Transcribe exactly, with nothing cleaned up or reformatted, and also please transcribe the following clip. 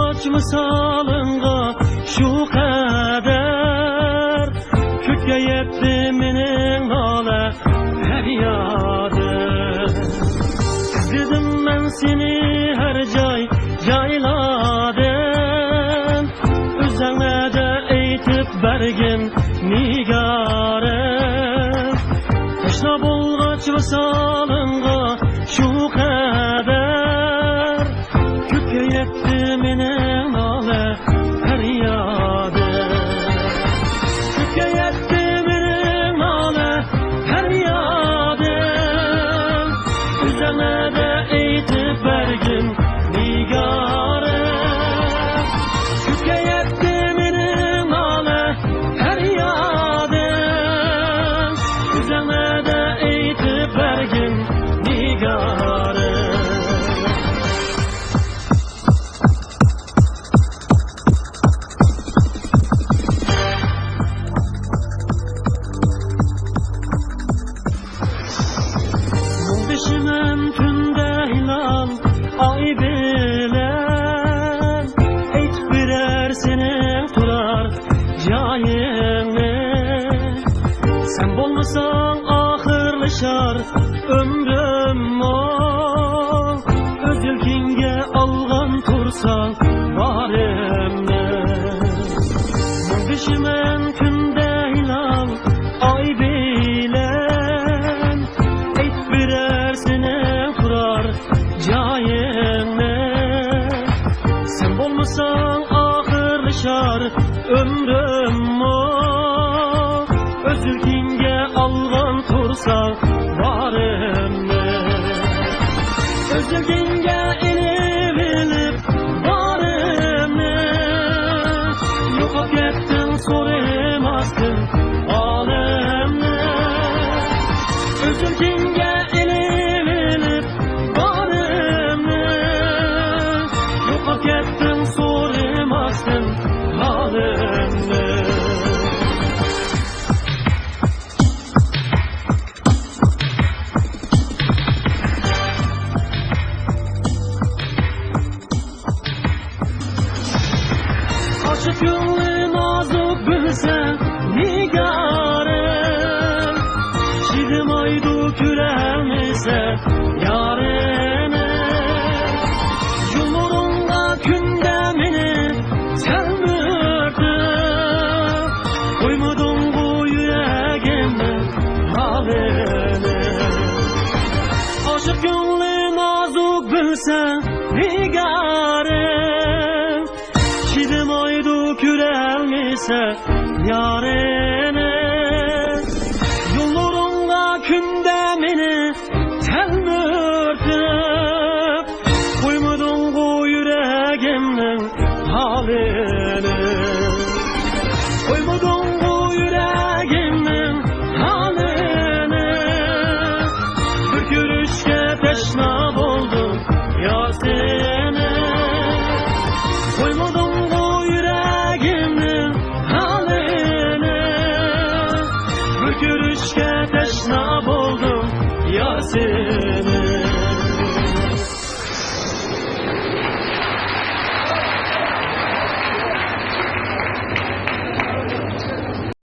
ئاچ ۋىسالىڭغا شۇ قەدەر، كۆككە يەتتى مېنىڭ نالە پەريادىم. ئىزدىدىم مەن سېنى ھەر جاي، جايلاردىن، ئۆزۈڭنى ئېيتىپ بەرگىن نىگارىم. تەشنا بولغاچ ۋىسالىڭغا شۇ قەدەر، كۆككە يەتتى مېنىڭ نالە پەريادىم. كۆككە يەتتى مېنىڭ نالە پەريادىم. ئۆزۈڭنى ئېيتىپ بەرگىن نىگارىم. كۆككە يەتتى مېنىڭ نالە پەريادىم. ئۆزۈڭنى ئېيتىپ بەرگىن نىگارىم. مۇڭدىشىمەن تۈندە ھىلال ئاي بىلەن، ئېيتىپ بېرەر سېنىڭ تۇرار جايىڭنى. سەن بولمىساڭ ئاخىرلىشار ئۆمرۈممۇ، ئۆز ئىلكىڭگە ئالغان تۇرساڭ بارىمنى. مۇڭدىشىمەن كۈندە ھىلال ئاي بىلەن، ئېيتىپ بېرەر سېنىڭ تۇرار جايىڭنى. سەن بولمىساڭ ئاخىرلىشار ئۆمرۈممۇ، ئۆز ئىلكىڭگە ئالغان تۇرساڭ بارىمنى. ئۆز ئىلكىڭگە ئېلىۋېلىپ بارىمنى، يوقاپ كەتتىڭ سورىماستىن ھالىمنى. ئۆز ئىلكىڭگە ئېلىۋېلىپ بارىمنى، يوقاپ كەتتىڭ سورىماستىن ھالىمنى. ئاشىق كۆڭلى نازۇك بىلسە نىگارىم، چىدىمايدۇ كۆرەلمىسە يارىنى. يوللىرىڭغا كۈندە مېنى تەلمۈرتۈپ، قويمىدىڭغۇ يۈرەكىمنىڭ ھالىنى. ئاشىق كۆڭلى نازۇك بىلسە نىگارىم، چىدىمايدۇ كۆرەلمىسە يارىنى. يوللىرىڭغا كۈندە مېنى تەلمۈرتۈپ، قويمىدىڭغۇ يۈرەكىمنىڭ ھالىنى. قويمىدىڭغۇ يۈرەكىمنىڭ ھالىنى. بىر كۆرۈشكە تەشنا بولدۇم يار سېنى. قويمىدىڭغۇ يۈرەكىمنىڭ ھالىنى. بىر كۆرۈشكە تەشنا بولدۇم يار سېنى.